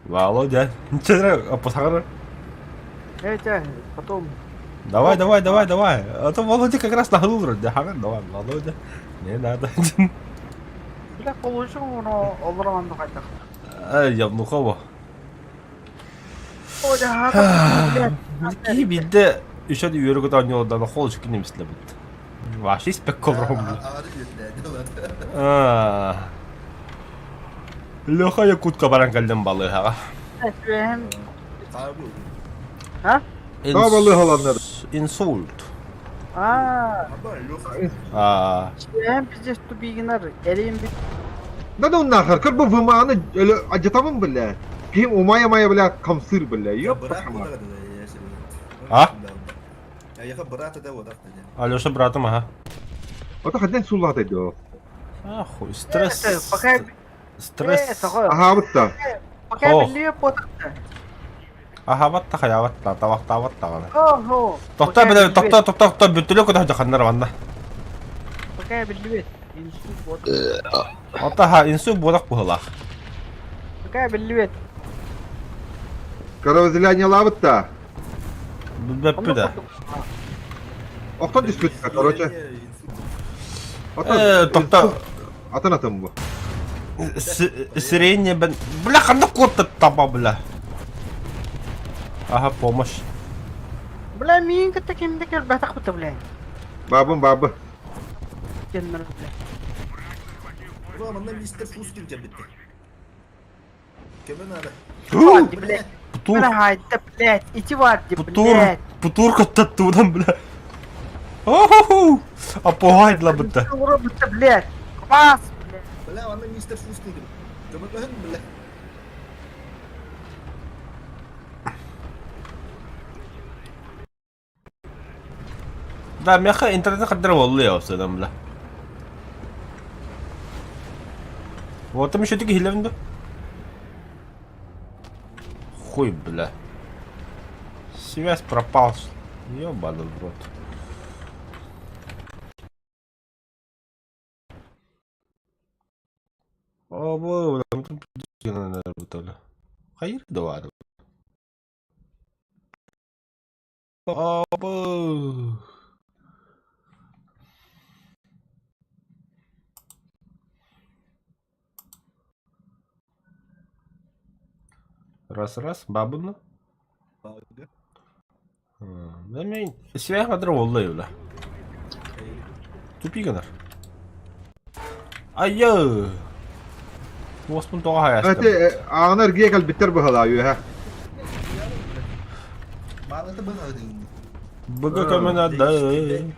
Володя, че посахар. Это потом. Давай, давай, давай, давай. А то Володя как раз нагнул вроде. Ага, давай, Володя. Не надо. Бля, получил, но олорон хайдах. Ай, явнухова. Оля, Киһи биирдэ үчэн үөрэ көтө оонньуулардаан холочук немислэбит. Вообще спекколром. Леха Якутка баран кэллим балыыһаҕа. А? Тоҕо балыыһаланнар? Инсульт. Аа. Аа. Сүөһэм пиздец тупигинар эриим бит. Да ну нахер, как бы выманы адьатабын бля. Ким умая-мая бля хамсыр бля. Ёпта А? Алеша братым, ага. Ото хаден суллаата доо. Ахуй, стресс. Пока Стресс. Аһаабыт да. Пока биллиэ буотахта. Аһаабат хайаабат да, табахтаабат даҕаны. Охо. Тохтоо бile, тохтоо, тохтоо, тохтоо, бүттүлүк көтө ханнар манна. Пока биллибэт. Инсульт буотах. Ото ха, инсульт буотах быһылаах. Пока биллибэт. Кровоизлияниялаабыт да. Бүппү да. Охтон түспүт короче. Э, тохтоо. Атын атын бу. Сирения бен... Бля, ханна куотта таба, бля. Ага, помощь. Бля, миин кытта кимде кэлбэтэх быта, бля. Бабым бабы. Кеннер, бля. Ура, манна мистер Фускин кэлбитте. Көмө надо. Варди, блядь. Путур. Бля, да, блядь, ити Варди, Путур. блядь. Путур коттаттуунан, бля. Оху! Апоһайдла бытта. Ура, бытта, блядь. Класс, блядь. Бля, манна мистер Фускин кэлбит. Көмө бля. Да, меха интернет хаддара боллу я бля. Вот там еще таки хилевин да? Хуй, бля. Связь пропал. Ёбаный в рот. О, бля, Хайыр да О, Раз-раз, бабына. Мен связь кадыр болду бля. Тупиганар. Айы! Уоспун тоҕо хайастым. Эти аҕана эргиэ кэлбиттэр быһалаа үөһэ. Быга көмөнөдө.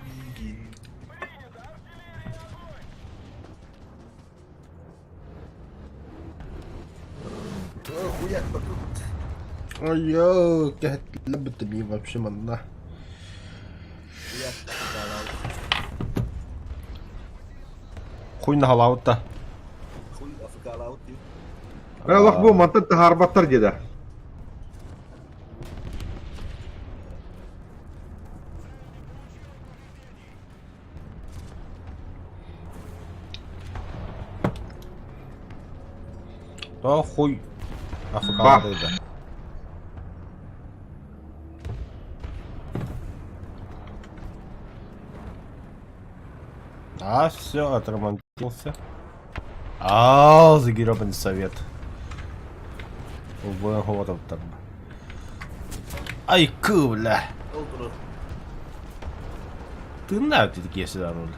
Айы, кэһэтлэбитим вообще манна. Хуй наһалаабыт Олох бу мантан таһаарбаттар диэдэ. То хуй. Африкада. А, все, отремонтировался. А, загиробный совет. Вот там. Ай, ку, бля. Ты на ты такие сюда, руль.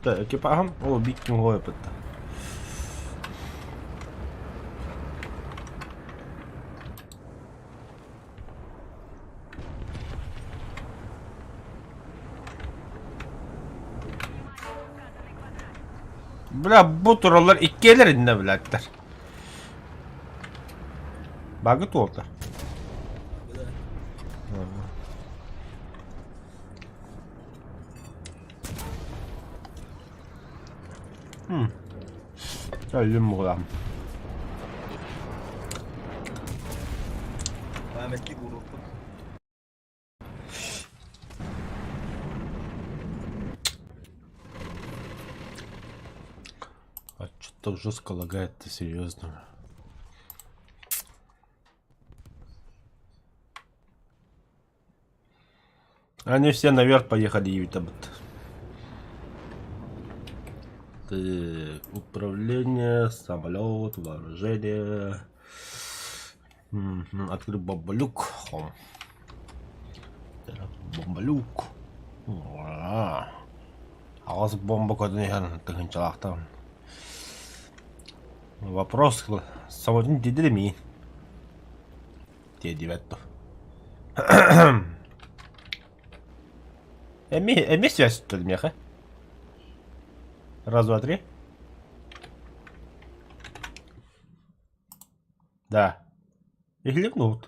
Так, экипажем. О, бить не опыта. Бля, бу тураллар иккиэлэр иннэ блядтар. Багы туолта. Өлүм буолам. Rahmetli gururlu. так жестко лагает-то, серьезно. Они все наверх поехали, Ютаб. Так, управление, самолет, вооружение. Мгм, Открыть бомболюк. Хом. Бомболюк. А. Аҕыс бомба көтөн иһэн тыһыынчалаахтан. Вопрос самотын тиэрдэр миин? Тиэрдибэт дуо? Эмиэ эмиэ связь сүттэ миэхэ. Раз, два, три. Да. Иһилик ноут.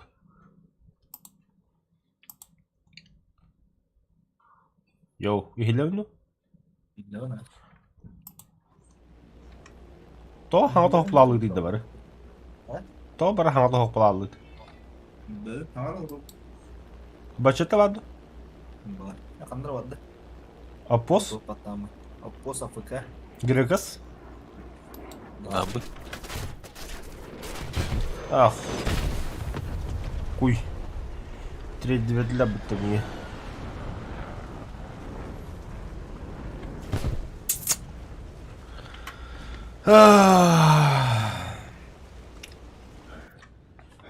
Йоу, иһиллэбин дуо? Иһиллэбин аа. Тоҕо хаҥа тоһоҕолооллуу да бары? А? Тоҕо бары хаҥа тоһоҕолооллуу? Да, хаҥа олору. Баччата бар дуо? Бар. Ханна барда? Оппос? Баттаамы. Оппос АФК. Грекас? Да. Ах. Куй. Тириэрдибэтилэр бутта миигин.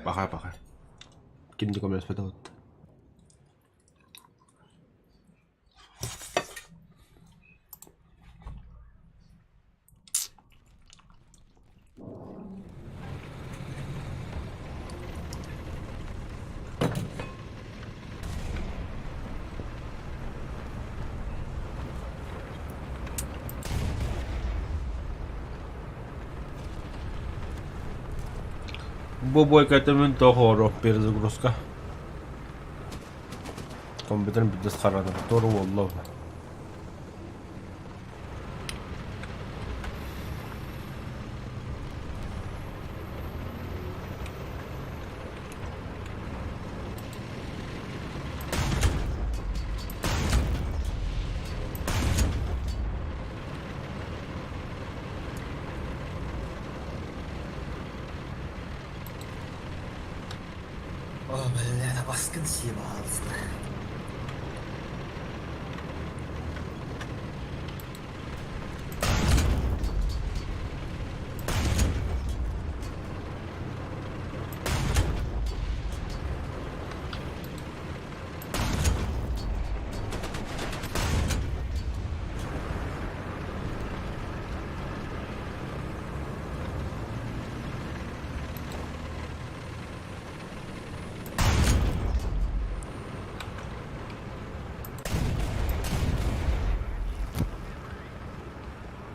Баҕар, баҕар. Ким да көмөлөспөтө вот. Бу буойката мин тоҕо оһоро перезагрузка. Компьютерым бүттэ схаранар, туора уолла О, бля, баскын съебался.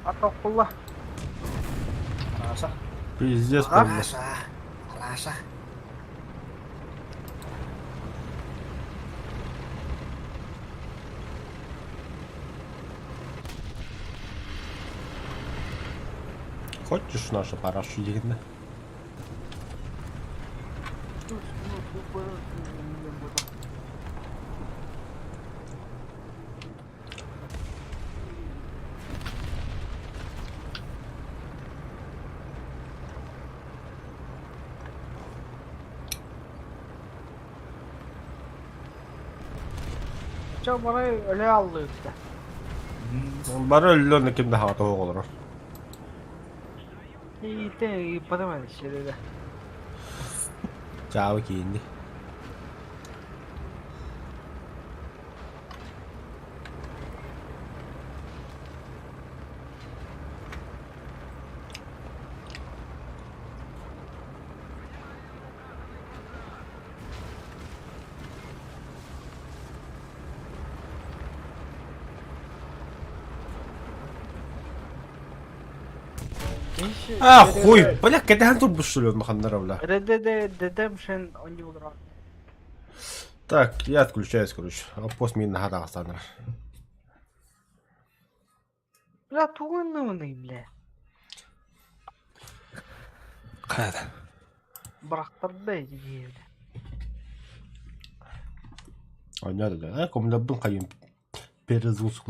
Атохулла. Раша. Пиздец, блин. Раша. Раша. Хочешь нашу парашу дигинэ? Чо бары өлө аллыытта. Бары өллө ким да хаҕа тоһоҕо олорор. Иитэ ыыппатым эн сирэ. Чаабы киинди. А, хуй, бля, кэтэһэн турбут что ли маханнара, бля. Red Dead Redemption оонньуулара. Так, я отключаюсь, короче. Оппос миин наһаа таҕыстааннар. Бля, тугуннууный, бля. Хайа Бырахтарда дии, бля. Оонньоо да, комнабын хайын перезагрузку.